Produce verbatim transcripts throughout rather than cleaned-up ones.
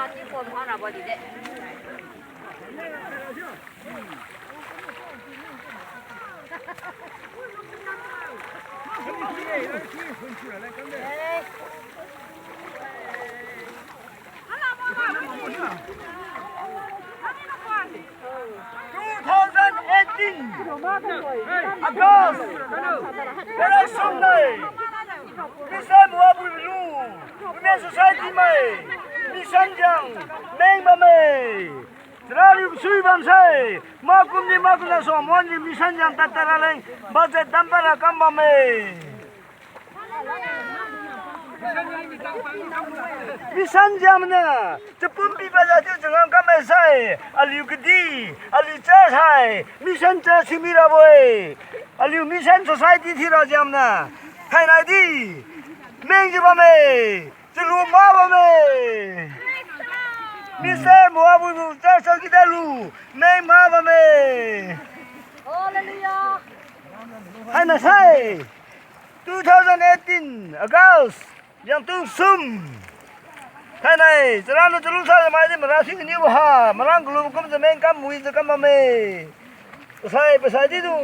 Two thousand eighteen August, Parai Sumnai, Mister Muabui lu, Women Society mai, Mission Jang, meng bamme. Chara riu sui bamsai, makum ni makum na so mon ni Mission Jang tata raleng, budget dampa ra kam bamme. Mission Jang na, chapum pipa jat chiu changam kam sai, aliu kadi, aliu church hai, Mission Church thiu mirabo-e, aliu Mission Society thiura jam na, thainai di, meng ji bamme, chalu ma bamme. Mister Muabui gu church chang kida lu, meng ma bamme. Hallelujah. Haina sai, two thousand eighteen August, yangtung sum. Thainai, chara na chalu sa mai di mara si niu ha, marang kalu kum jameng kam mui ja kam bamme. Pasai, pasai di du.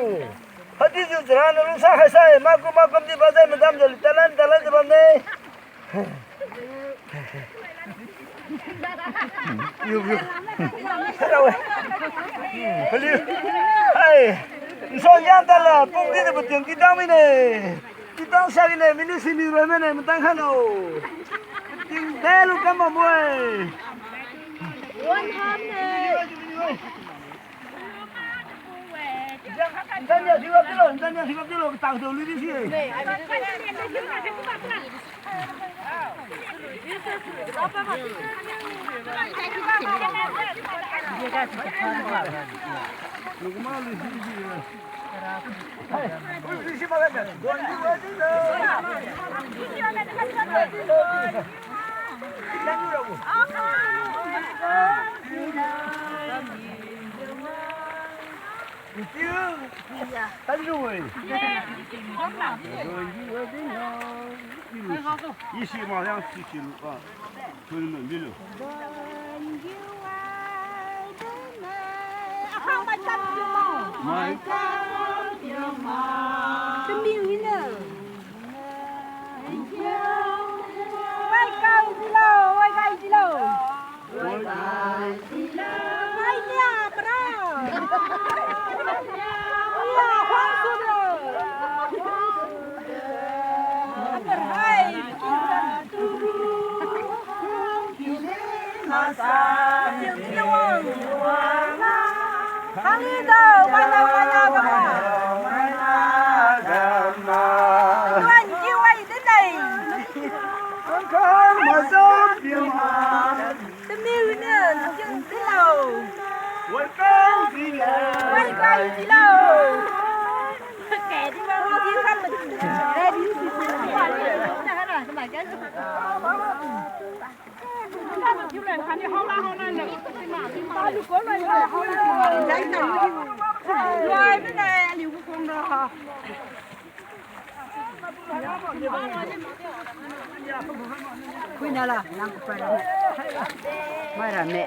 Hadi ju chara na lu sa hai sai, makum makum di ba jai madam jali talan, talan di bamme. Yu, yu. Hello. Hello. Hai. Nson yang tala, pung di de beting kitang mine. Kitang sa mine, mini sini roi mine, matang hello. Ting de lu kam mo. Ntanya siwak tilo, ntanya siwak tilo, ketang tu lidi si. Kuina la, nang kupai ra. Mai ra me.